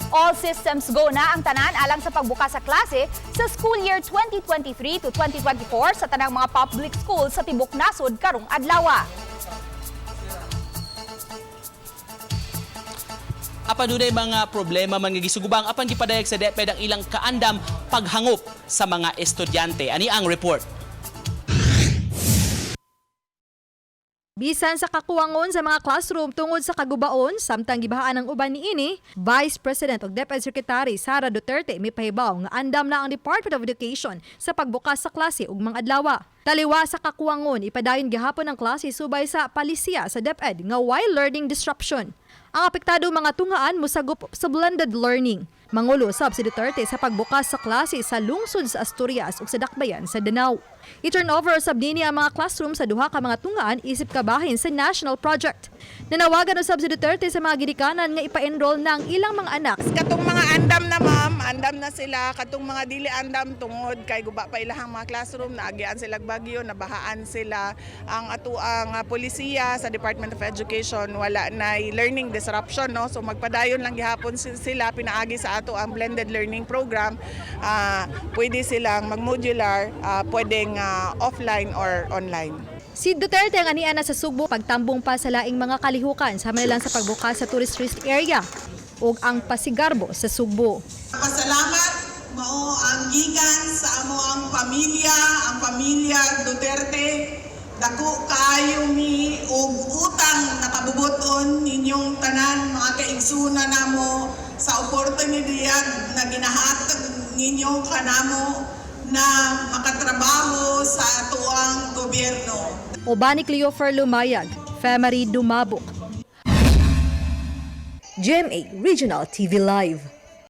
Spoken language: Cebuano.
All systems go na ang tanan alang sa pagbukas sa klase sa school year 2023 to 2024 sa tanang mga public schools sa tibok nasod karong adlaw. Apan dunay mga problema man nga gisugubang, apan gipadayag sa DepEd ang ilang kaandam paghangop sa mga estudyante. Ani ang report. Bisan sa kakuwangon sa mga classroom tungod sa kagubaon samtang gibahaan ang uban niini, Vice President ug DepEd Secretary Sara Duterte mipahibaw nga andam na ang Department of Education sa pagbukas sa klase ug mga adlaw. Taliwa sa kakuwangon, ipadayon gihapon ang klase subay sa palisiya sa DepEd nga way learning disruption. Ang apektado mga tunghaan mosagop sa blended learning. Mangulo sab si Duterte sa pagbukas sa klase sa lungsod sa Asturias ug sa Dakbayan sa Danao. I-turn over sab nini ang mga classroom sa duha ka mga tunghaan isip kabahin sa national project. Nanawagan usab si Duterte sa mga gidikanan nga ipa-enroll na ang ilang mga anak. Katong mga andam na, ma'am, andam na sila. Katong mga dili andam tungod kay guba pa ilahang mga classroom, naagian sila bagyo, nabahaan sila. Ang atuang polisiya sa Department of Education, wala na learning disruption, no? So magpadayon lang gihapon sila pinaagi sa ato ang blended learning program. Pwede silang magmodular, pwedeng offline or online. Si Duterte ang ania na sa Sugbo pagtambong pa sa laing mga kalihukan sa lang sa pagbukas sa tourist risk area ug ang Pasigarbo sa Sugbo. Pasalamat mao ang gikan sa amo ang pamilya, ang pamilya Duterte. Dako kaayo mi og utang nakabubuton ninyong tanan, mga kaigsunan namo, sa oportunidad na ginahatag ninyo kanamo na makatrabaho sa atuang gobyerno. Uban ni Cleofer Lumayag, Femery Dumabok. GMA Regional TV Live.